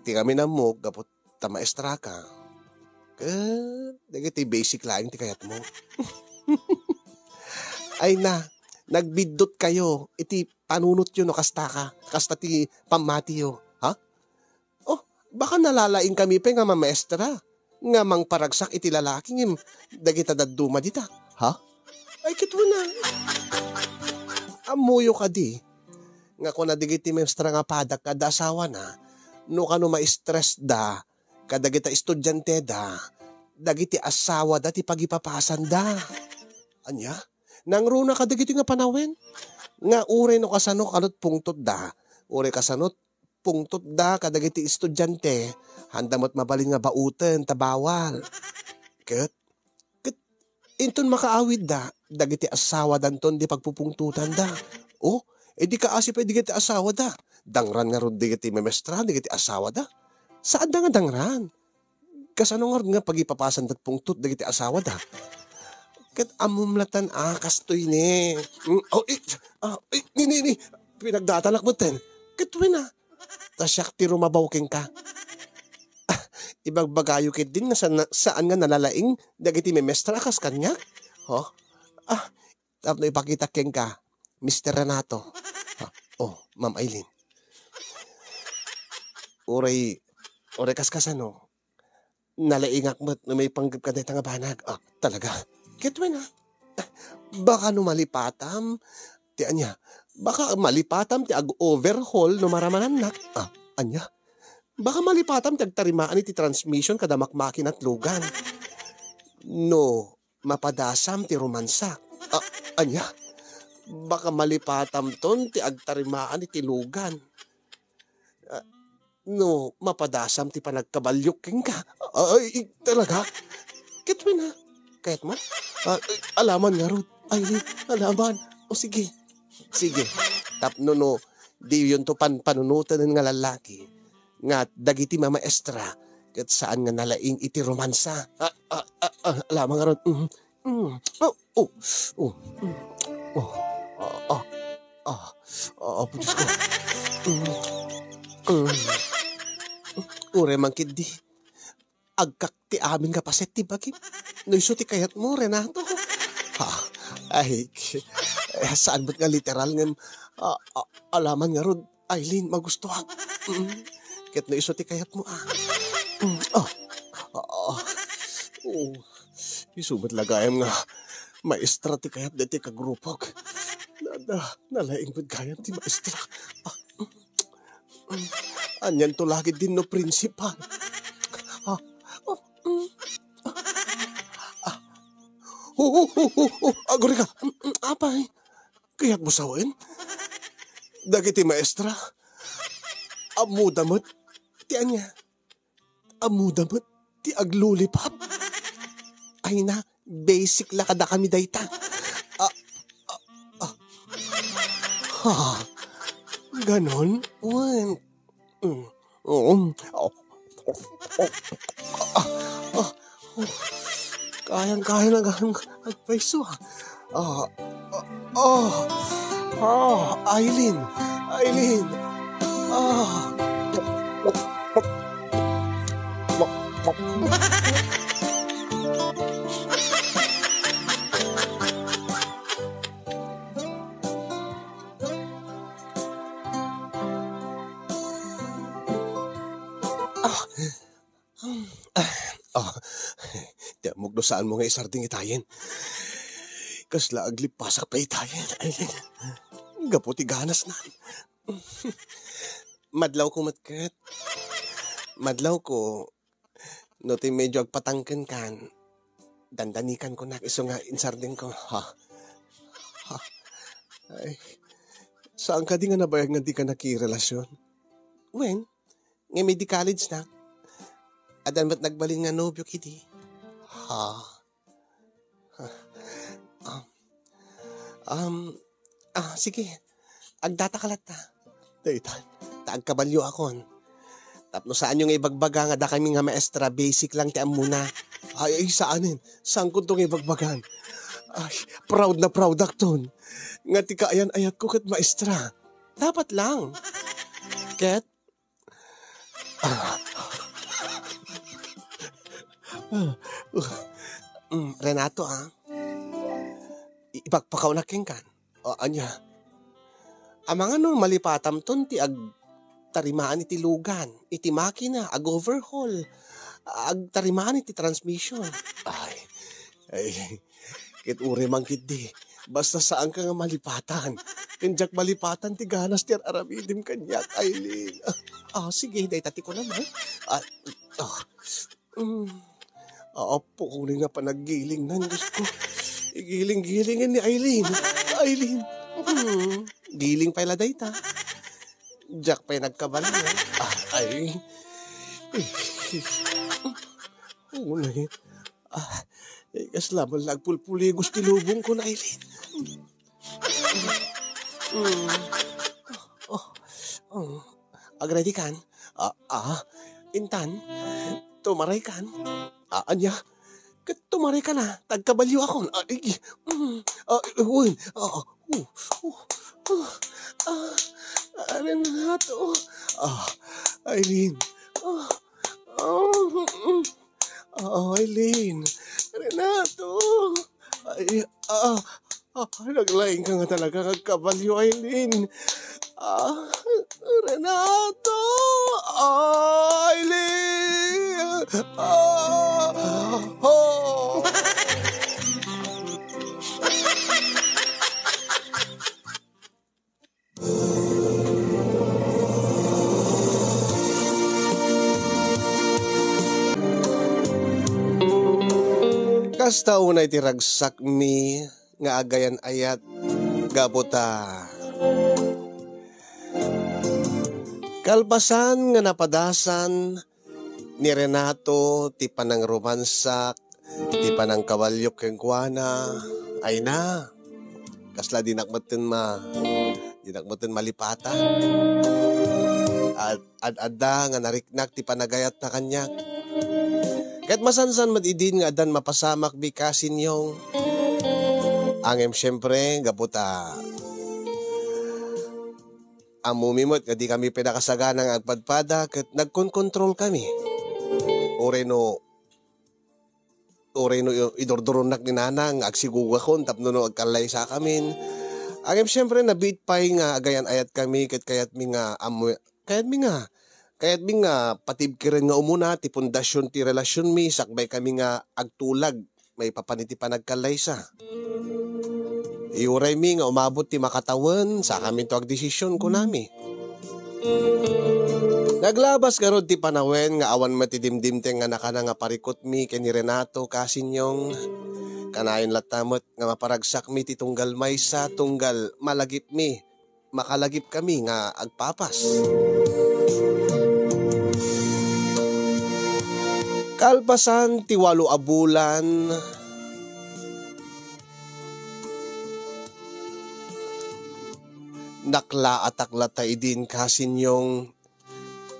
Ti kami nammok gapu ta maestra ka. Ket dagiti basic laeng ti kayatmo. Ay na, nagbiddut kayo iti panunotyo no kasta ka, kasta ti pammatiyo, ha? Oh, baka nalalaing kami pay nga mamaestra nga mangparagsak iti lalaki ngem dagita dadduma dita, ha? Ay, ket wen a. Ammoyo kadi nga kuna dagiti maestra nga padak nga adda asawana, no kano ma-stress da kadagita estudianteda, dagiti asawada ti pagipapasanda. Ania? Nangruna kadagiti nga panawen? Nga uray no kasano kanut pungtotda, uray kasanot pungtotda kadagiti estudiante, handa met mabalin nga bauten ta bawal. Ket, ket inton makaawidda, dagiti asawadanton di pagpupungtotanda. O, idi kaasi pay dagiti asawada, dangran ngarud dagiti memestra dagiti asawada. Saanda nga dangran. Kasano ngarud nga pagipapasanda ti pungtot dagiti asawada? Ket ammom latan a kastoy ne. Mm, oh, eh, ah, eh, ni, ni, ni, pinagdatanak metten. Ket wen a, ta siak ti rumabaw kenka. Ah, ibagbagayo ketdin nga saan, saan nga nalalaing dagiti memestra a kas kaniak? Ho? Ah, tapno ipakitak kenka, Mister Renato. Ah, oh, Ma'am Aileen. Uray, uray kaskasano, nalaingak met no maipanggepka dayta nga banag. Ah, talaga? Ket wen a. Baka no malipatam, ti ania? Baka malipatam ti ag-overhaul no maramanannak. Ah, ania? Baka malipatam ti agtarimaan iti transmission kada makmakina ti lugan. No, mapadasam ti romansak. Ah, ania? Baka malipatamton ti agtarimaan iti lugan. Ah, no, mapadasam ti panagkabaliok kenka. Ay, talaga? Ket wen, ah, kayatmo? Ah, ay, alaman ngarud. Ay, alaman. O sige. Sige. Tapno no, diyonto panpanunoten nga lallaki. Nga dagiti mamaestra, ket saan nga nalaing iti romansa. Ah, ah, ah, ah, alaman ngarud. Mm. Mm. Oh, oh, oh. Mm. Oh. Ah, ah, ah, ah, Apo Diyos ko. Mm. Mm. Uray man ketdi, agkak ti amin nga paset ti bagim. No isu ti kayatmo, Renato. Ha? Ay, k-, eh, saan met nga literal ngem, ah, ah, alaman ngarud, Aileen, magustuak. Mm. Ket no isu ti kayatmo, ah. Mm. Oh. Ah, ah. Oh. Isu met la gayam nga maestra ti kayat daytoy kagrupok. Nada, nalaing met gayam ti maestra. Ah. Mm. Anianto la ketdin no principal? Ah. Oh. Mm. Ah. Oh, oh, oh, oh, oh. Agurayka. Mm, mm, apay. Kayatmo sawen? Dagiti maestra, ammoda met ti ania? Ammoda met ti aglulipap? Ay na, basic la kadakami dayta. Ah, ah, ah. Ha? Ganon? Wen. Mm. Mm. Oh. Oh. Ah. Ah. Oh. Kayang-kaya na gayam agpayso, ah. Ah. Ah. Ah. Ah. Aileen. Aileen. Ah. Ah. Ah. Ah. Ti ammok no saanmo nga isardeng itayen. Kasla aglipasak pay itayen, Aileen. Gapu ti ganasnan. Madlawko met ket. Madlawko, no ti medyo agpatangken kan, dandanikan ko nak isu nga insardengko. Ha? Ha? Ay, saan kadi nga nabayag nga di ka nakirelasyon? Wen, ngem idi college nak, addan met nagbalin nga nobio kidi. Ha? Um, um, ah, sige. Agdata ka latta. Daytan, ta agkabalio akon. Tapno saanyo nga ibagbaga nga dakami nga maestra, basic lang ti ammona. Ay, ay, saanen. Saankonto nga ibagbagan. Ay, proud na proud akton. Nga ti kaayan-ayatko ket maestra. Dapat lang. Ket, Mm, Renato, ah. I-, ipakpakawnak kenkan. O, ania? Amangan no malipatamton ti agtarimaan iti lugan, iti makina, ag-overhaul, agtarimaan iti transmission. Ay, ay, ket uray man ketdi. Basta saanka nga malipatan. Ken diak malipatan ti ganas ti ar-aramidem kaniak, Aileen. Ah, ah, sige, dayta ti kunam, ha? Ah, ah. Mm. Apo, uray nga panaggiling nan, Diyos ko. Igiling-gilingen ni Aileen. Aileen. Mm. Giling pay la dayta. Diak pay nagkabalio. Ah, ay. Unay. Ah, eh, kasla man la agpulpuligos ti lubongko, Aileen. Mm. Oh, oh. Agready kan? Ah, ah. Intan? Tumaray kan? Ah, ania? Ket tumaray kan, ah. Tagkabalio akon. Ah, igi. Mm. Ah, wen. Ah, ah. Oh, oh, oh. Ah, ah, Renato. Ah, Aileen. Ah, ah, mm, mm. Ah, Aileen. Renato. Ay, ah, ah, naglaing ka nga talaga nga agkabalio, Aileen. Ah, Renato! Aileen! Ah, oh! Kasta unay ti ragsakmi nga agayan-ayat gapu ta kalpasan nga napadasan ni Renato ti panangromansak, ti panangkawaliok kenkuana, ay na, kasla dinak metten ma-, dinak metten malipatan. At ad-adda nga nariknak ti panagayatna kaniak. Ket masansan met idin nga addan mapasamak, bikasin Yong. Ngem siempre, gapu ta ammomi met nga di kami pinakasagana nga agpadpada ket nagkonkontrol kami. Uray no, uray no idurduronnak ni Nana nga agsigugakon tapno no agkallaysakamin. Ngem siempre, nabiit pay nga agayan-ayat kami ket kayatmi nga ammo-, kayatmi nga, kayatmi nga patibkeren nga umuna ti pundasyon ti relasionmi sakbay kami nga agtulag maipapan iti panagkallaysa. Iuraymi nga umabot ti makatawen, sakaminto agdesisyon, kunami. Naglabas ngarud ti panawen nga awan met ti dimdimteng nga nakana nga parikutmi ken ni Renato, kasin Yong. Kanayon latta met nga maparagsakmi ti tunggal maysa, tunggal malagipmi, makalagipkami nga agpapas. Kalpasan ti walo a bulan, naklaatak latta idin, kasin Yong,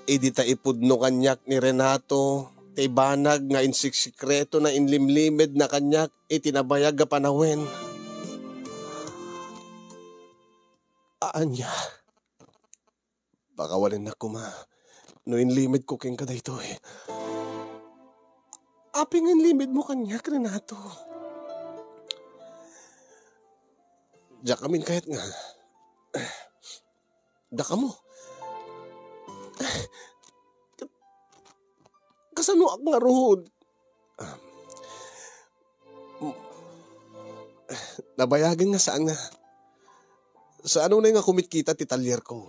idi ta ipudno kaniak ni Renato ti banag nga insiksikretona, inlimlimedna kaniak iti nabayag a panawen. Ania? Pakawalennak koma no inlimedko kenka daytoy. Apay nga inlimedmo kaniak, Renato? Diak amin kayat nga dakamo. Kasanoak ngarud? Um, nabayagen nga saan nga, saan unay nga kumitkita ti talierko.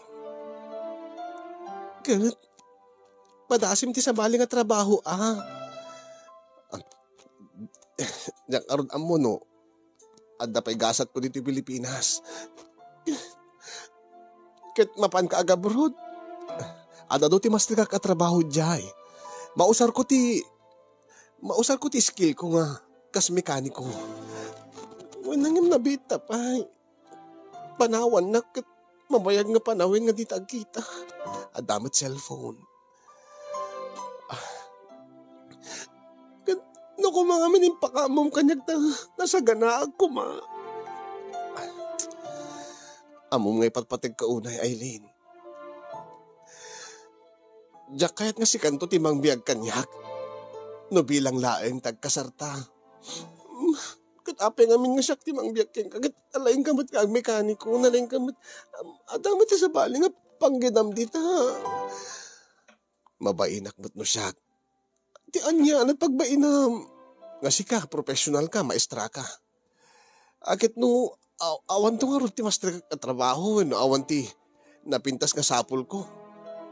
Ket padasim ti sabali nga trabaho, a. Ah, diak ngarud ammo no adda pay gasatko ditoy Pilipinas. Ket mapanka agabroad, adda adu ti mastrekak a trabaho diay. Mausarko ti, mausarko ti skillko nga kas mekaniko. Wen, ngem nabiitta pay. Panawannak ket mabayag nga panawen nga dita agkita. Adda met cellphone. Ah. Ket no koma ngamin impakaammom kaniak ta nasaganaak koma. Ammom nga ipatpategka unay, Aileen. Diak kayat nga sikanto ti mangbiag kaniak no bilang laeng ti agkasarta. Ket apay ngamin nga siak ti mangbiag kenka, ket alaingka met nga agmekaniko, nalaingka met, am, adda met ti sabali nga panggedam dita. Mabainak met no siak. Ti ania, ano ti pagbainam? Nga sika, professional ka, maestra ka. A, ket no, aw-, awanto ngarud ti master a trabaho, wenno awan ti napintas nga sapulko.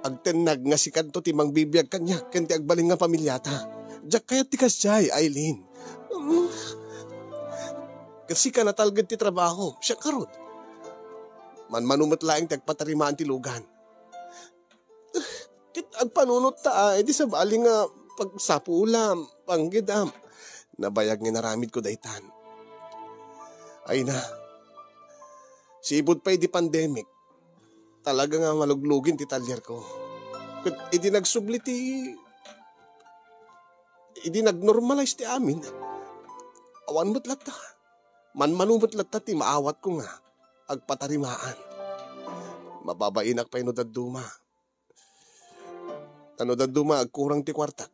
Agtennag nga sikanto ti mangbibiag kaniak ken ti agbalin nga pamiliata. Diak kayat ti kasdiay, Aileen. Mm. Ket sika natalged ti trabaho, siak ngarud. Manmano met laeng ti agpatarimaan ti lugan. Ket agpanunot ta, a, idi sabali nga pagsapulam, panggedam. Nabayag nga inaramidko daytan. Ay na, sipud pay idi pandemic, talaga nga maluglugin ti talierko. Ket idi nagsubli ti, idi nagnormalize ti amin, awan met latta. Manmano met latta ti maawatko nga agpatarimaan. Mababainak pay no dadduma. Ta no dadduma agkurang ti kuartak,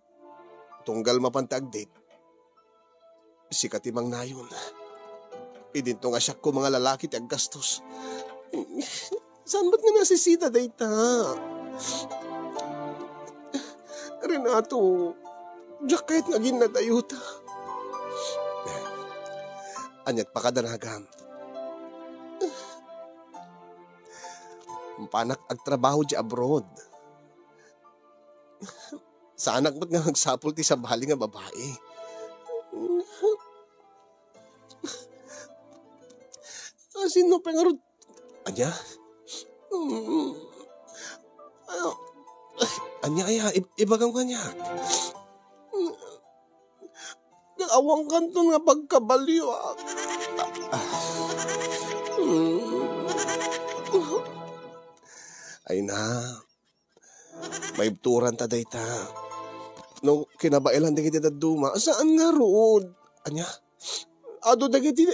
tunggal mapan ti agdate, sika ti mangnayon. Idinto nga siak koma nga lalaki ti aggastos. Saan met nga nasisita dayta? Renato, diak kayat nga aginnadayuta. Aniat pakadanagam? Mapanak agtrabaho di abroad. Saanak met nga agsapul ti sabali nga babai. Ah, sino pa nga rod? Ania? Mm. Ah, ania aya? Ib-, ibagam kaniak. Awan kanton nga pagkabalio, ah. Ah. Mm. Ay na. Maibturan ta dayta. No, kinabaelan dagiti dadduma. Saan ngarud? Ania? Adu dagiti,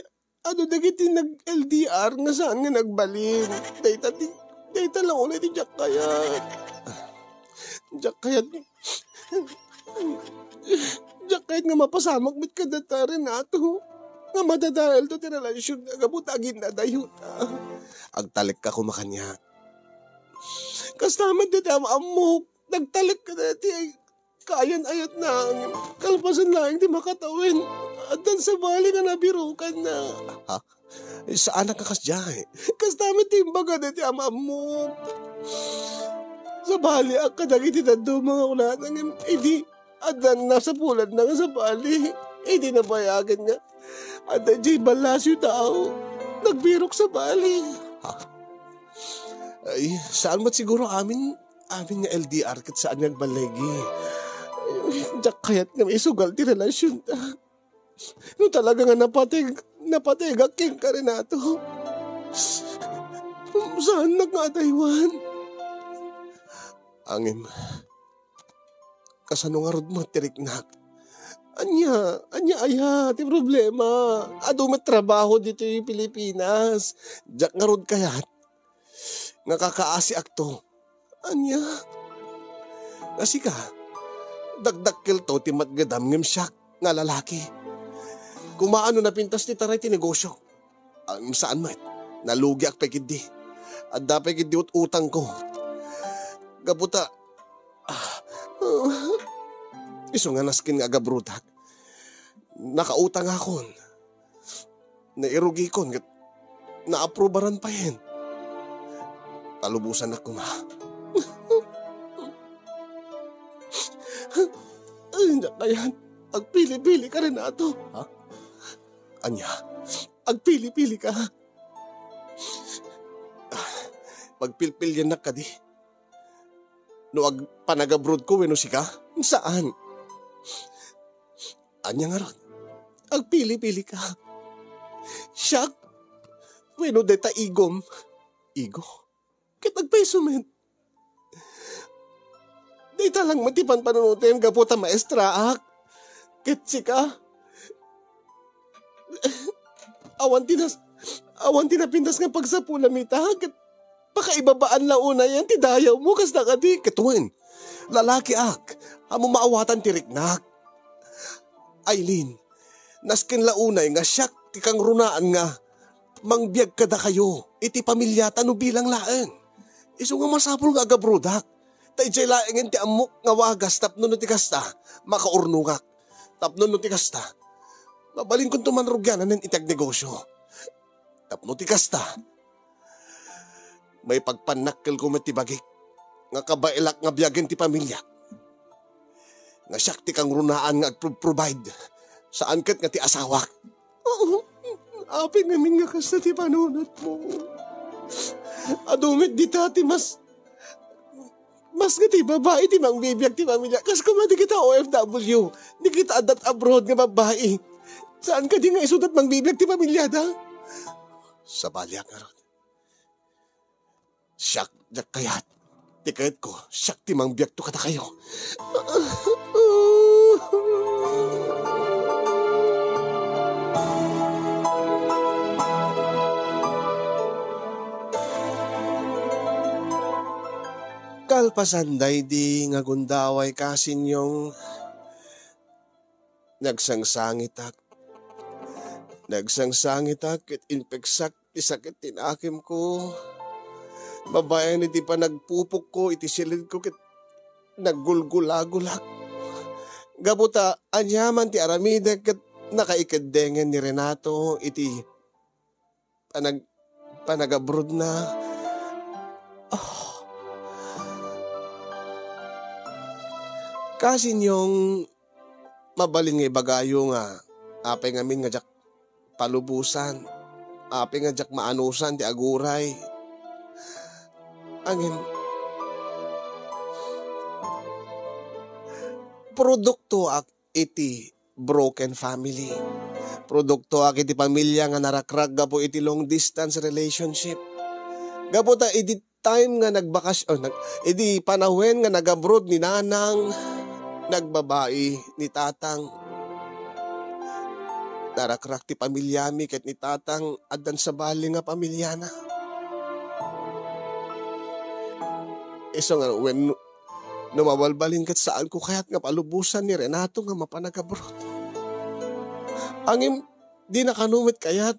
adu dagiti nag-L D R nga saan nga nagbalin. Dayta ti, dayta la unay ti diak kayat. Diak kayat. Diak kayat nga mapasamak met kadata, Renato. Nga madadaelto ti relasion nga gapu ta aginnadayota. Agtalekka koma kaniak. Kasta met dayta am-ammok, nagtalek kadayta ti kaayan-ayatna, kalpasan laeng ti makatawen. Addan sabali nga nabirukanna. Ha? Saanak nga kasdiay. Kasta met ti imbaga dayta am-ammok. Sabaliak kadagiti dadduma nga kunana, ngem idi addan nasapulanna nga sabali, idi nabayagan nga adda diay ballasio tao, nagbirok sabali. Ha? Ay, saan met siguro amin, amin nga L D R ket saan nga agballigi. Ay, diak kayat nga maisugal ti relasionta. No talaga nga napateg-, napategak kenka, Renato, saannak nga adaywan. Ngem, kasano ngarud met ti riknak? Ania, ania aya ti problema? Adu met trabaho ditoy Pilipinas. Diak ngarud kayat nga kakaasiakto. Ania? Nga sika, dakdakkelto ti matgedam ngem siak nga lalaki. Kumaano napintas ti taray ti negosio? Am, saan met. Nalugiak pay ketdi. Adda pay ketdi ut-utangko. Gapu ta, ah, isu nga nasken nga agabrodak, nakautangakon. Nairugikon ket naaprubaran payen. Palubosanak koma. Ay, diak kayat. Agpili-pili ka, Renato. Ha? Ania? Agpili-pili ka. Pagpilpiliennak kadi? No agpanagabrodko wenno sika? Saan. Ania ngarud? Agpili-pili ka. Siak wenno dayta igom? Igo? Ket agpayso met. Dayta lang met ti panpanunotem gapu ta maestraak. Ket sika, awan ti nas-, awan ti napintas nga pagsapulam ita, ket pakaibabaan la unayen ti dayawmo, kasta kadi? Ket wen, lalakiak, ammo maawatan ti riknak. Aileen, nasken la unay nga siak ti kangrunaan nga mangbiag kadakayo iti pamiliata no bilang laeng. Isu nga masapul nga agabrodak. Ta idiay laengen ti ammok nga wagas tapno no ti kasta, makaurnongak. Tapno no ti kasta, mabalinkonto man rugiananen iti agnegosio. Tapno ti kasta, maipagpannakkelko met ti bagik nga kabaelak nga biagen ti pamiliak. Nga siak ti kangrunaan nga agpro-provide. Saan ket nga ti asawak. Oo, apay ngamin nga kasta ti panunotmo. Adu met dita ti mas, mas nga ti babai ti mangbibiag ti pamilya. Kas koma dagita O F W, dagita adda abroad nga babai. Saan kadi nga isudat mangbibiag ti pamilyada? Sabaliak ngarud. Siak, diak kayat. Ti kayatko, siak ti mangbiagto kadakayo. Kalpasan daydi nga gundaway, Kasinyong, nagsangsangitak. Nagsangsangitak ket impeksak ti sakit ti nakemko. Babaen iti panagpupokko iti silidko ket naggulgulagulak. Gapu ta aniaman ti aramidek ket nakaikeddengen ni Renato iti panag-, panagabrodna. Oh. Kasinyong, mabalin nga ibagayo nga apay ngamin nga diak palubosan. Apay nga diak maanusan ti aguray. Ngem, produktoak iti broken family. Produktoak iti pamilya nga narakrak gapu iti long distance relationship. Gapu ta idi time nga nagbakas-, oh, nag-, idi panawen nga nag-abroad ni nanang, nagbabai ni tatang. Narakrak ti pamilyami ket ni tatang addan sabali nga pamilyana. Isu nga wen-, no mabalbalin ket saanko kayat nga palubosan ni Renato nga mapan nag-abroad. Ngem, dina kano met kayat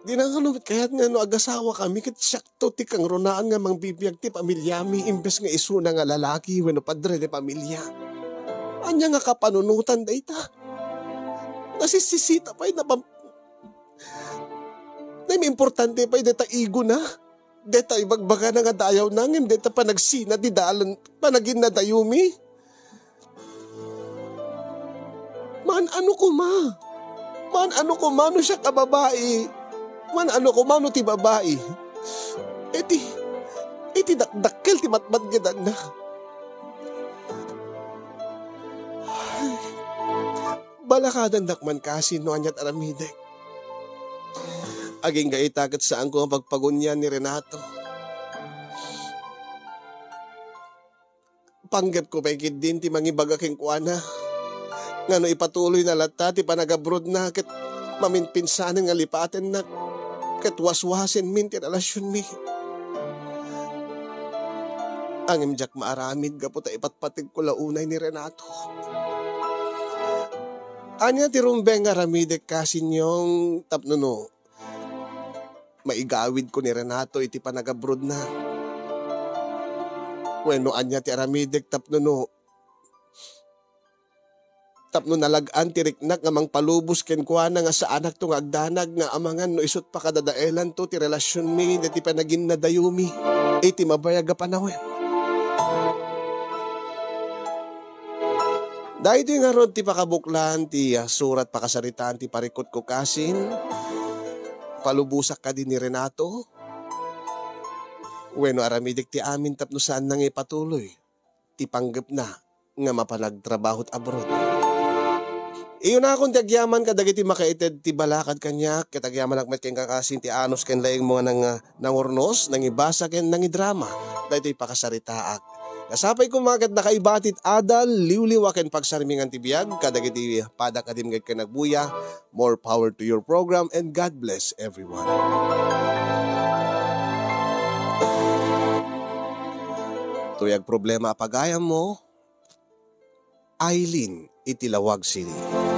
Dina kano met kayat nga no agasawa kami ket siakto ti kangrunaan nga mangbibiag ti pamilyami imbes nga isuna nga lalaki wenno padre de pamilia. Ania nga kapanunotan dayta? Nasisisita pay, napam-, naiimportante pay dayta igona. Dayta ibagbagana nga dayawna ngem dayta panagsina ti dalan, panaginnadayomi. Maan-ano koma? Maan-ano koma no siak a babai? Maan-ano koma no ti babai? Iti, iti dakdakkel ti matmatgedanna. Ay, balakadannak man kasi no aniat aramidek. Agingga ita ket saanko nga pagpagunian ni Renato. Panggepko pay ketdin ti mangibaga kenkuana nga no ipatuloyna latta ti panagabrodna ket maminpinsanen nga lipatennak ket waswasenmin ti relasionmi. Ngem diak maaramid gapu ta ipatpategko la unay ni Renato. Ania ti rumbeng nga aramidek kasi, Nyong, tapno no maigawidko ni Renato iti panagabrodna? Wenno ania ti aramidek tapno no, tapno nalag-an ti riknak nga mangpalubos kenkuana nga saanakto nga agdanag nga amangan no isut' pakadadaelanto ti relasionmi daytoy panaginnadayomi iti mabayag a panawen? Daytoy ngarud ti pakabuklan ti, ah, surat pakasaritaan ti parikutko kasin, palubosak kadi ni Renato? Wenno aramidek ti amin tapno saanna nga ipatuloy ti panggepna nga mapan agtrabaho abroad? Iyunakon ti agyaman kadagiti makaited ti balakad kaniak, ket agyamanak met kenka kasin ti anus ken laingmo nga nang-, nangurnos, nangibasa ken nangidrama daytoy pakasaritaak. Nga sapay koma ket nakaibati ti adal, liwliwa ken pagsarmingan ti biag kadagiti padak nga dimngeg ken agbuya. More power to your program and God bless everyone. Toy agproblema a pagayammo, Aileen iti Laoag City.